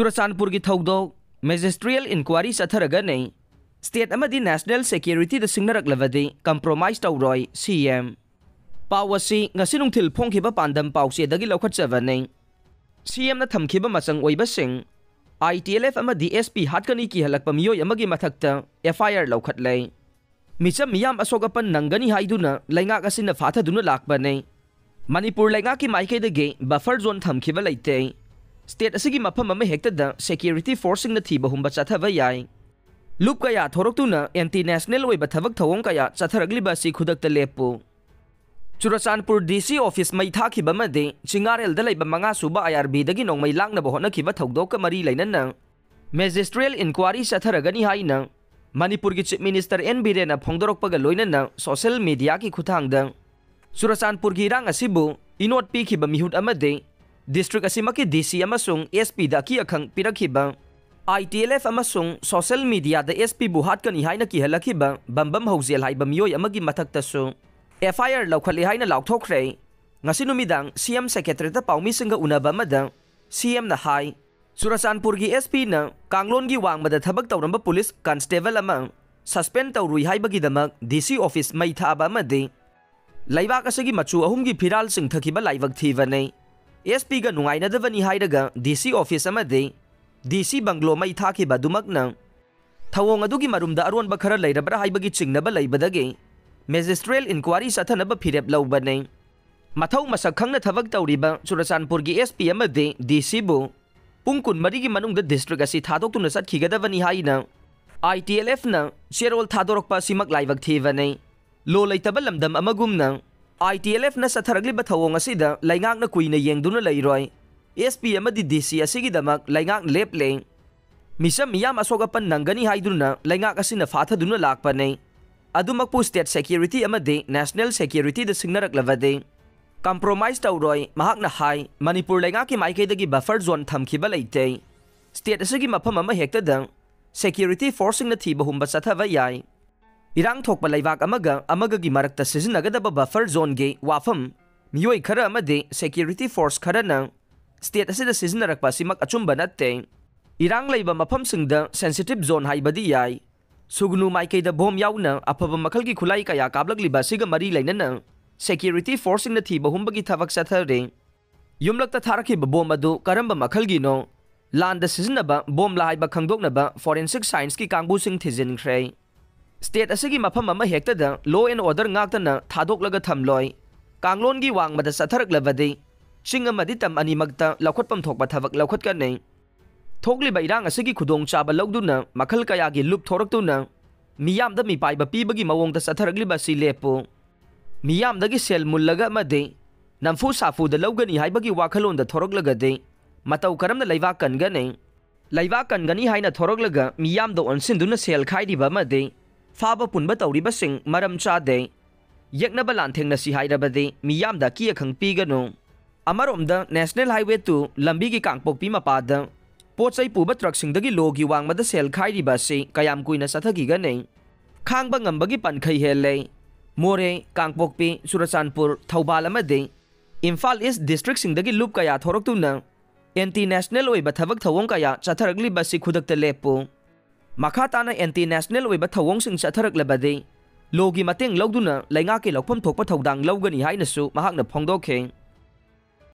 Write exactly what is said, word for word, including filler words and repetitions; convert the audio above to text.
ꯆꯨꯔꯆꯥꯟꯄꯨꯔꯒꯤ ꯊꯧꯗꯣꯛ ꯃꯦꯖꯤꯁꯇ꯭ꯔꯤꯌꯦꯜ enquiry ꯆꯠꯊꯔꯒꯅꯤ꯫ State ꯑꯃꯗꯤ ꯅꯦꯁꯅꯦꯜ ꯁꯦꯀ꯭ꯌꯨꯔꯤꯇꯤꯗ ꯁꯤꯡꯅꯔꯛꯂꯕꯗꯤ ꯀꯝꯄ꯭ꯔꯣꯃꯥꯏꯁ ꯇꯧꯔꯣꯏ, ꯁꯤ ꯑꯦꯝ꯫ ꯄꯥꯎ ꯑꯁꯤ ꯉꯁꯤ ꯅꯨꯡꯊꯤꯜ ꯐꯣꯡꯈꯤꯕ ꯄꯥꯟꯗꯝ ꯄꯥꯎꯆꯦꯗꯒꯤ ꯂꯧꯈꯠꯆꯕꯅꯤ꯫ ꯁꯤ ꯑꯦꯝꯅ ꯊꯝꯈꯤꯕ ꯃꯆꯪ ꯑꯣꯏꯕꯁꯤꯡ, ꯑꯥꯏ ꯇꯤ ꯑꯦꯜ ꯑꯦꯐ ꯑꯃꯗꯤ ꯑꯦꯁ ꯄꯤ ꯍꯥꯠꯀꯅꯤ ꯀꯤꯍꯜꯂꯛꯄ ꯃꯤꯑꯣꯏ ꯑꯃꯒꯤ ꯃꯊꯛꯇ ꯑꯦꯐ ꯑꯥꯏ ꯑꯥꯔ ꯂꯧꯈꯠꯂꯦ꯫ ꯃꯤꯆꯝ ꯃꯤꯌꯥꯝ ꯑꯁꯣꯛ ꯑꯄꯟ ꯅꯪꯒꯅꯤ ꯍꯥꯏꯗꯨꯅ ꯂꯩꯉꯥꯛ ꯑꯁꯤꯅ ꯐꯥꯊꯗꯨꯅ ꯂꯥꯛꯄꯅꯤ꯫ ꯃꯅꯤꯄꯨꯔ ꯂꯩꯉꯥꯛꯀꯤ ꯃꯥꯏꯀꯩꯗꯒꯤ ꯕꯐꯔ ꯖꯣꯟ ꯊꯝꯈꯤꯕ ꯂꯩꯇꯦ꯫ ꯁ꯭ꯇꯦꯠ ꯑꯁꯤꯒꯤ ꯃꯐꯝ ꯑꯃ ꯍꯦꯛꯇꯗ ꯁꯦꯀ꯭ꯌꯨꯔꯤꯇꯤ ꯐꯣꯔꯁꯁꯤꯡꯅ ꯊꯤꯕ ꯍꯨꯝꯕ ꯆꯠꯊꯕ ꯌꯥꯏ꯫ ꯂꯨꯞ ꯀꯌꯥ ꯊꯣꯔꯛꯇꯨꯅ ꯑꯦꯟꯇꯤ ꯅꯦꯁꯅꯦꯜ ꯑꯣꯏꯕ ꯊꯕꯛ ꯊꯧꯑꯣꯡ ꯀꯌꯥ ꯆꯠꯊꯔꯛꯂꯤꯕ ꯑꯁꯤ ꯈꯨꯗꯛꯇ ꯂꯦꯞꯄꯨ꯫ ꯆꯨꯔꯆꯥꯟꯄꯨꯔ ꯗꯤ ꯁꯤ ꯑꯣꯐꯤꯁ ꯃꯩ ꯊꯥꯈꯤꯕ ꯑꯃꯗꯤ ꯆꯤꯡꯉꯥꯔꯦꯜꯗ ꯂꯩꯕ ꯃꯉꯥ ꯁꯨꯕ ꯑꯥꯏ ꯑꯥꯔ ꯕꯤꯗꯒꯤ ꯅꯣꯡꯃꯩ ꯂꯥꯛꯅꯕ ꯍꯣꯠꯅꯈꯤꯕ ꯊꯧꯗꯣꯛꯀ ꯃꯔꯤ ꯂꯩꯅꯅ ꯃꯦꯖꯤꯁꯇ꯭ꯔꯤꯌꯦꯜ ꯏꯟꯀ꯭ꯋꯥꯔꯤ ꯆꯠꯊꯔꯒꯅꯤ ꯍꯥꯏꯅ ꯃꯅꯤꯄꯨꯔꯒꯤ ꯆꯤꯐ ꯃꯤꯅꯤꯁꯇꯔ ꯑꯦꯟ ꯕꯤꯔꯦꯟꯅ ꯐꯣꯡꯗꯣꯔꯛꯄꯒ ꯂꯣꯏꯅꯅ ꯁꯣꯁꯤꯌꯦꯜ ꯃꯤꯗꯤꯌꯥꯒꯤ ꯈꯨꯠꯊꯥꯡꯗ ꯆꯨꯔꯆꯥꯟꯄꯨꯔꯒꯤ ꯏꯔꯥꯡ ꯑꯁꯤꯕꯨ ꯏꯅꯣꯠ ꯄꯤꯈꯤꯕ ꯃꯤꯍꯨꯠ ꯑꯃꯗꯤ ꯗꯤꯁꯇ꯭ꯔꯤꯛ ꯑꯁꯤꯃꯛꯀꯤ ꯗꯤ ꯁꯤ ꯑꯃꯁꯨꯡ ꯑꯦꯁ ꯄꯤꯗ ꯑꯀꯤ ꯑꯈꯪ ꯄꯤꯔꯛꯈꯤꯕ, ꯑꯥꯏ ꯇꯤ ꯑꯦꯜ ꯑꯦꯐ ꯑꯃꯁꯨꯡ ꯁꯣꯁꯤꯌꯦꯜ ꯃꯤꯗꯤꯌꯥꯗ ꯑꯦꯁ ꯄꯤꯕꯨ ꯍꯥꯠꯀꯅꯤ ꯍꯥꯏꯅ ꯀꯤꯍꯜꯂꯛꯈꯤꯕ ꯕꯝꯕꯝ ꯍꯧꯖꯦꯜ ꯍꯥꯏꯕ ꯃꯤꯑꯣꯏ ꯑꯃꯒꯤ ꯃꯊꯛꯇꯁꯨ ꯑꯦꯐ ꯑꯥꯏ ꯑꯥꯔ ꯂꯧꯈꯠꯂꯦ ꯍꯥꯏꯅ ꯂꯥꯎꯊꯣꯛꯈ꯭ꯔꯦ꯫ ꯉꯁꯤ ꯅꯨꯃꯤꯗꯥꯡ ꯁꯤ ꯑꯦꯝ ꯁꯦꯀ꯭ꯔꯦꯇꯔꯤꯌꯦꯠꯇ ꯄꯥꯎꯃꯤꯁꯤꯡꯒ ꯎꯅꯕ ꯑꯃꯗ ꯁꯤ ꯑꯦꯝꯅ ꯍꯥꯏ, ꯆꯨꯔꯆꯥꯟꯄꯨꯔꯒꯤ ꯑꯦꯁ ꯄꯤꯅ ꯀꯥꯡꯂꯣꯟꯒꯤ ꯋꯥꯡꯃꯗ ꯊꯕꯛ ꯇꯧꯔꯝꯕ ꯄꯨꯂꯤꯁ ꯀꯟꯁꯇꯦꯕꯜ ꯑꯃ ꯁꯁꯄꯦꯟ ꯇꯧꯔꯨꯏ ꯍꯥꯏꯕꯒꯤꯗꯃꯛ ꯗꯤ ꯁꯤ ꯑꯣꯐꯤꯁ ꯃꯩ ꯊꯥꯕ ꯑꯃꯗꯤ ꯂꯩꯕꯥꯛ ꯑꯁꯤꯒꯤ ꯃꯆꯨ ꯑꯍꯨꯝꯒꯤ ꯐꯤꯔꯥꯜ ꯆꯤꯡꯊꯈꯤꯕ ꯂꯥꯏꯕꯛ ꯊꯤꯕꯅꯤ꯫ ꯑꯦꯁ ꯄꯤꯒ ꯅꯨꯡꯉꯥꯏꯅꯗꯕꯅꯤ ꯍꯥꯏꯔꯒ ꯗꯤ ꯁꯤ ꯑꯣꯐꯤꯁ ꯑꯃꯗꯤ ꯗꯤ ꯁꯤ ꯕꯪꯒ꯭ꯂꯣ ꯃꯩ ꯊꯥꯈꯤꯕ ꯑꯗꯨꯃꯛꯅ ꯊꯧꯑꯣꯡ ꯑꯗꯨꯒꯤ ꯃꯔꯨꯝꯗ ꯑꯔꯣꯟꯕ ꯈꯔ ꯂꯩꯔꯕ꯭ꯔꯥ ꯍꯥꯏꯕꯒꯤ ꯆꯤꯡꯅꯕ ꯂꯩꯕꯗꯒꯤ ꯃꯦꯖꯤꯁꯇ꯭ꯔꯤꯌꯦꯜ ꯏꯟꯀ꯭ꯋꯥꯔꯤ ꯆꯠꯊꯅꯕ ꯐꯤꯔꯦꯞ ꯂꯧꯕꯅꯤ꯫ ꯃꯊꯧ ꯃꯁꯛ ꯈꯪꯅ ꯊꯕꯛ ꯇꯧꯔꯤꯕ ꯆꯨꯔꯆꯥꯟꯄꯨꯔꯒꯤ ꯑꯦꯁ ꯄꯤ ꯑꯃꯗꯤ ꯗꯤ ꯁꯤꯕꯨ ꯄꯨꯡ ꯀꯨꯟꯃꯔꯤꯒꯤ ꯃꯅꯨꯡꯗ ꯗꯤꯁꯇ꯭ꯔꯤꯛ ꯑꯁꯤ ꯊꯥꯗꯣꯛꯇꯨꯅ ꯆꯠꯈꯤꯒꯗꯕꯅꯤ ꯍꯥꯏꯅ ꯑꯥꯏ ꯇꯤ ꯑꯦꯜ ꯑꯦꯐꯅ ꯆꯦꯔꯣꯜ ꯊꯥꯗꯣꯔꯛꯄ ꯑꯁꯤꯃꯛ ꯂꯥꯏꯕꯛ ꯊꯤꯕꯅꯤ꯫ ꯂꯣ ꯂꯩꯇꯕ ꯂꯝꯗꯝ ꯑꯃꯒꯨꯝꯅ ꯑꯥꯏ ꯇꯤ ꯑꯦꯜ ꯑꯦꯐꯅ ꯆꯠꯊꯔꯛꯂꯤꯕ ꯊꯧꯑꯣꯡ ꯑꯁꯤꯗ ꯂꯩꯉꯥꯛꯅ ꯀꯨꯏꯅ ꯌꯦꯡꯗꯨꯅ ꯂꯩꯔꯣꯏ꯫ ꯑꯦꯁ ꯄꯤ ꯑꯃꯗꯤ ꯗꯤ ꯁꯤ ꯑꯁꯤꯒꯤꯗꯃꯛ ꯂꯩꯉꯥꯛꯅ ꯂꯦꯞꯂꯦ꯫ ꯃꯤꯆꯝ ꯃꯤꯌꯥꯝ ꯑꯁꯣꯛ ꯑꯄꯟ ꯅꯪꯒꯅꯤ ꯍꯥꯏꯗꯨꯅ ꯂꯩꯉꯥꯛ ꯑꯁꯤꯅ ꯐꯥꯊꯗꯨꯅ ꯂꯥꯛꯄꯅꯤ꯫ ꯑꯗꯨꯃꯛꯄꯨ ꯁ꯭ꯇꯦꯠ ꯁꯦꯀ꯭ꯌꯨꯔꯤꯇꯤ ꯑꯃꯗꯤ ꯅꯦꯁꯅꯦꯜ ꯁꯦꯀ꯭ꯌꯨꯔꯤꯇꯤꯗ ꯁꯤꯡꯅꯔꯛꯂꯕꯗꯤ ꯀꯝꯄ꯭ꯔꯣꯃꯥꯏꯁ ꯇꯧꯔꯣꯏ꯫ ꯃꯍꯥꯛꯅ ꯍꯥꯏ, ꯃꯅꯤꯄꯨꯔ ꯂꯩꯉꯥꯛꯀꯤ ꯃꯥꯏꯀꯩꯗꯒꯤ ꯕꯐꯔ ꯖꯣꯟ ꯊꯝꯈꯤꯕ ꯂꯩꯇꯦ꯫ ꯁ꯭ꯇꯦꯠ ꯑꯁꯤꯒꯤ ꯃꯐꯝ ꯑꯃ ꯍꯦꯛꯇꯗ ꯁꯦꯀ꯭ꯌꯨꯔꯤꯇꯤ ꯐꯣꯔꯁꯁꯤꯡꯅ ꯊꯤꯕ ꯍꯨꯝꯕ ꯆꯠꯊꯕ ꯌꯥꯏ꯫ ꯏꯔꯥꯡ ꯊꯣꯛꯄ ꯂꯩꯕꯥꯛ ꯑꯃꯒ ꯑꯃꯒꯒꯤ ꯃꯔꯛꯇ ꯁꯤꯖꯤꯟꯅꯒꯗꯕ ꯕꯐꯔ ꯖꯣꯟꯒꯤ ꯋꯥꯐꯝ ꯃꯤꯑꯣꯏ ꯈꯔ ꯑꯃꯗꯤ ꯁꯦꯀ꯭ꯌꯨꯔꯤꯇꯤ ꯐꯣꯔꯁ ꯈꯔꯅ ꯁ꯭ꯇꯦꯠ ꯑꯁꯤꯗ ꯁꯤꯖꯤꯟꯅꯔꯛꯄ ꯑꯁꯤꯃꯛ ꯑꯆꯨꯝꯕ ꯅꯠꯇꯦ꯫ ꯏꯔꯥꯡ ꯂꯩꯕ ꯃꯐꯝꯁꯤꯡꯗ ꯁꯦꯟꯁꯤꯇꯤꯚ ꯖꯣꯟ ꯍꯥꯏꯕꯗꯤ ꯌꯥꯏ꯫ ꯁꯨꯒꯅꯨ ꯃꯥꯏꯀꯩꯗ ꯕꯣꯝ ꯌꯥꯎꯅ ꯑꯐꯕ ꯃꯈꯜꯒꯤ ꯈꯨꯠꯂꯥꯏ ꯀꯌꯥ ꯀꯥꯞꯂꯛꯂꯤꯕ ꯑꯁꯤꯒ ꯃꯔꯤ ꯂꯩꯅꯅ ꯁꯦꯀ꯭ꯌꯨꯔꯤꯇꯤ ꯐꯣꯔꯁꯁꯤꯡꯅ ꯊꯤꯕ ꯍꯨꯝꯕꯒꯤ ꯊꯕꯛ ꯆꯠꯊꯔꯤ꯫ ꯌꯨꯝꯂꯛꯇ ꯊꯥꯔꯛꯈꯤꯕ ꯕꯣꯝ ꯑꯗꯨ ꯀꯔꯝꯕ ꯃꯈꯜꯒꯤꯅꯣ, ꯂꯥꯟꯗ ꯁꯤꯖꯤꯟꯅꯕ ꯕꯣꯝꯂꯥ ꯍꯥꯏꯕ ꯈꯪꯗꯣꯛꯅꯕ ꯐꯣꯔꯦꯟꯁꯤꯛ ꯁꯥꯏꯟꯁꯀꯤ ꯀꯥꯡꯕꯨꯁꯤꯡ ꯊꯤꯖꯤꯟꯈ꯭ꯔꯦ꯫ ꯁ꯭ꯇꯦꯠ ꯑꯁꯤꯒꯤ ꯃꯐꯝ ꯑꯃ ꯍꯦꯛꯇꯗ ꯂꯣ ꯑꯦꯟ ꯑꯣꯔꯗꯔ ꯉꯥꯛꯇꯅ ꯊꯥꯗꯣꯛꯂꯒ ꯊꯝꯂꯣꯏ꯫ ꯀꯥꯡꯂꯣꯟꯒꯤ ꯋꯥꯡꯃꯗ ꯆꯠꯊꯔꯛꯂꯕꯗꯤ ꯆꯤꯡ ꯑꯃꯗꯤ ꯇꯝ ꯑꯅꯤꯃꯛꯇ ꯂꯧꯈꯠꯐꯝ ꯊꯣꯛꯄ ꯊꯕꯛ ꯂꯧꯈꯠꯀꯅꯤ꯫ ꯊꯣꯛꯂꯤꯕ ꯏꯔꯥꯡ ꯑꯁꯤꯒꯤ ꯈꯨꯗꯣꯡꯆꯥꯕ ꯂꯧꯗꯨꯅ ꯃꯈꯜ ꯀꯌꯥꯒꯤ ꯂꯨꯞ ꯊꯣꯔꯛꯇꯨꯅ ꯃꯤꯌꯥꯝꯗ ꯃꯤꯄꯥꯏꯕ ꯄꯤꯕꯒꯤ ꯃꯑꯣꯡꯗ ꯆꯠꯊꯔꯛꯂꯤꯕ ꯑꯁꯤ ꯂꯦꯞꯄꯨ꯫ ꯃꯤꯌꯥꯝꯗꯒꯤ ꯁꯦꯜ ꯃꯨꯜꯂꯒ ꯑꯃꯗꯤ ꯅꯝꯐꯨ ꯁꯥꯐꯨꯗ ꯂꯧꯒꯅꯤ ꯍꯥꯏꯕꯒꯤ ꯋꯥꯈꯜꯂꯣꯟꯗ ꯊꯣꯔꯛꯂꯒꯗꯤ ꯃꯇꯧ ꯀꯔꯝꯅ ꯂꯩꯕꯥꯛ ꯀꯟꯒꯅꯤ? ꯂꯩꯕꯥꯛ ꯀꯟꯒꯅꯤ ꯍꯥꯏꯅ ꯊꯣꯔꯛꯂꯒ ꯃꯤꯌꯥꯝꯗ ꯑꯣꯟꯁꯤꯟꯗꯨꯅ ꯁꯦꯜ ꯈꯥꯏꯔꯤꯕ ꯑꯃꯗꯤ ꯐꯥꯕ ꯄꯨꯟꯕ ꯇꯧꯔꯤꯕꯁꯤꯡ ꯃꯔꯝ ꯆꯥꯗꯦ꯫ ꯌꯦꯛꯅꯕ ꯂꯥꯟꯊꯦꯡꯅꯁꯤ ꯍꯥꯏꯔꯕꯗꯤ ꯃꯤꯌꯥꯝꯗ ꯑꯀꯤ ꯑꯈꯪ ꯄꯤꯒꯅꯨ꯫ ꯑꯃꯔꯣꯝꯗ ꯅꯦꯁꯅꯦꯜ ꯍꯥꯏꯋꯦ ꯇꯨ ꯂꯝꯕꯤꯒꯤ ꯀꯥꯡꯄꯣꯛꯄꯤ ꯃꯄꯥꯗ ꯄꯣꯠ ꯆꯩ ꯄꯨꯕ ꯇ꯭ꯔꯛꯁꯤꯡꯗꯒꯤ ꯂꯣꯒꯤ ꯋꯥꯡꯃꯗ ꯁꯦꯜ ꯈꯥꯏꯔꯤꯕ ꯑꯁꯤ ꯀꯌꯥꯝ ꯀꯨꯏꯅ ꯆꯠꯊꯈꯤꯒꯅꯤ? ꯈꯥꯡꯕ ꯉꯝꯕꯒꯤ ꯄꯟꯈꯩ ꯍꯦꯜꯂꯦ꯫ ꯃꯣꯔꯦ, ꯀꯥꯡꯄꯣꯛꯄꯤ, ꯆꯨꯔꯆꯥꯟꯄꯨꯔ, ꯊꯧꯕꯥꯜ ꯑꯃꯗꯤ ꯏꯝꯐꯥꯜ ꯏꯁ ꯗꯤꯁꯇ꯭ꯔꯤꯛꯁꯤꯡꯗꯒꯤ ꯂꯨꯞ ꯀꯌꯥ ꯊꯣꯔꯛꯇꯨꯅ ꯑꯦꯟꯇꯤ ꯅꯦꯁꯅꯦꯜ ꯑꯣꯏꯕ ꯊꯕꯛ ꯊꯧꯑꯣꯡ ꯀꯌꯥ ꯆꯠꯊꯔꯛꯂꯤꯕ ꯑꯁꯤ ꯈꯨꯗꯛꯇ ꯂꯦꯞꯄꯨ꯫ ꯃꯈꯥ ꯇꯥꯅ ꯑꯦꯟꯇꯤ ꯅꯦꯁꯅꯦꯜ ꯑꯣꯏꯕ ꯊꯧꯑꯣꯡꯁꯤꯡ ꯆꯠꯊꯔꯛꯂꯕꯗꯤ ꯂꯣꯒꯤ ꯃꯇꯦꯡ ꯂꯧꯗꯨꯅ ꯂꯩꯉꯥꯛꯀꯤ ꯂꯧꯐꯝ ꯊꯣꯛꯄ ꯊꯧꯗꯥꯡ ꯂꯧꯒꯅꯤ ꯍꯥꯏꯅꯁꯨ ꯃꯍꯥꯛꯅ ꯐꯣꯡꯗꯣꯛꯈꯤ꯫